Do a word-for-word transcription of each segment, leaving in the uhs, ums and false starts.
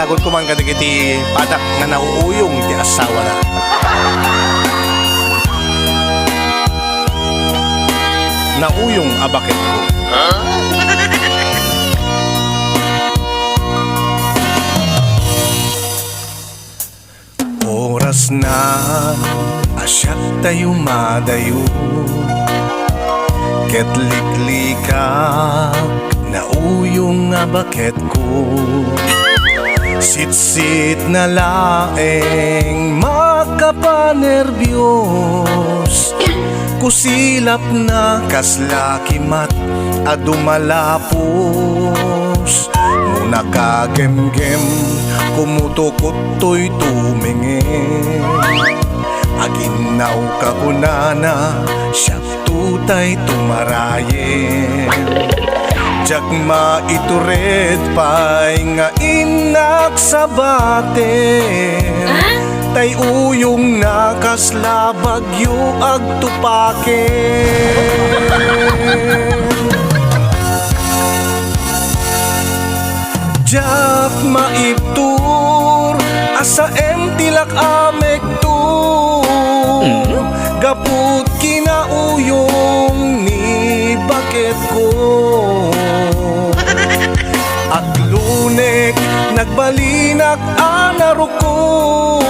Agud ko man kadagiti padak nga nauuyong ti asawana. Nauyong a baketko. Orasna a siak tayo madayo, ket liklikak nauyong a baketko. Sitsit na laeng makapanerbios, kusilapna kasla kimat a dumalapos. No nakagemgem, kumutukot toy tumengeng. Aginnaw ka kunana, siak tutay tumarayen. Diak maitured pay nga innak sabaten. Ah? Tay uyongna kasla bagyo agtupaken. Diak maibtur a saem ti lak-amekto. Mm. Gaput kinauyong ni baketko. Aglunek, nagbalinak a narukop.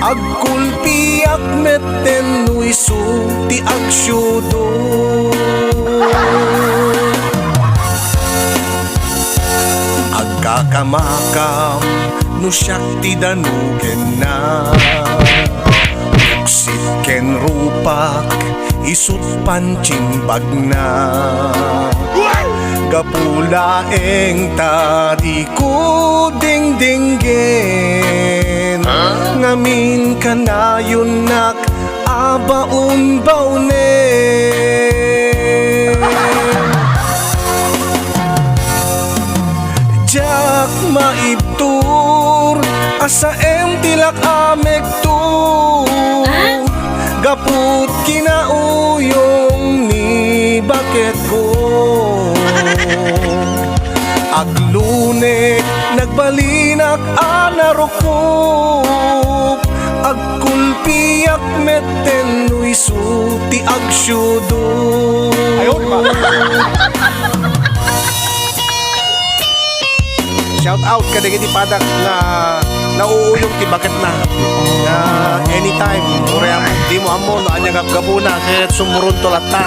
Agkulpiak metten no isu ti agsiudo. Agkakamakam no siak ti danugenna. Buksit ken rupak, isut pantimbagna. Gapu laeng ta diko dingdinggen, ngamin kanayonnak a baonbaonen. Diak maibtur a saem ti lak-amekto. Ah? Gaput kinauyong ni baketko. Aglunek, nagbalinak a narukop. Agkulpiak metten no isu ti agsiudo. Ayaw, di ba? Shout out kadagiti padak nga nauuyong ti baketna. Nga anytime, uray am-, dimo ammo no ania gapgapuna, ket sumuronto latta.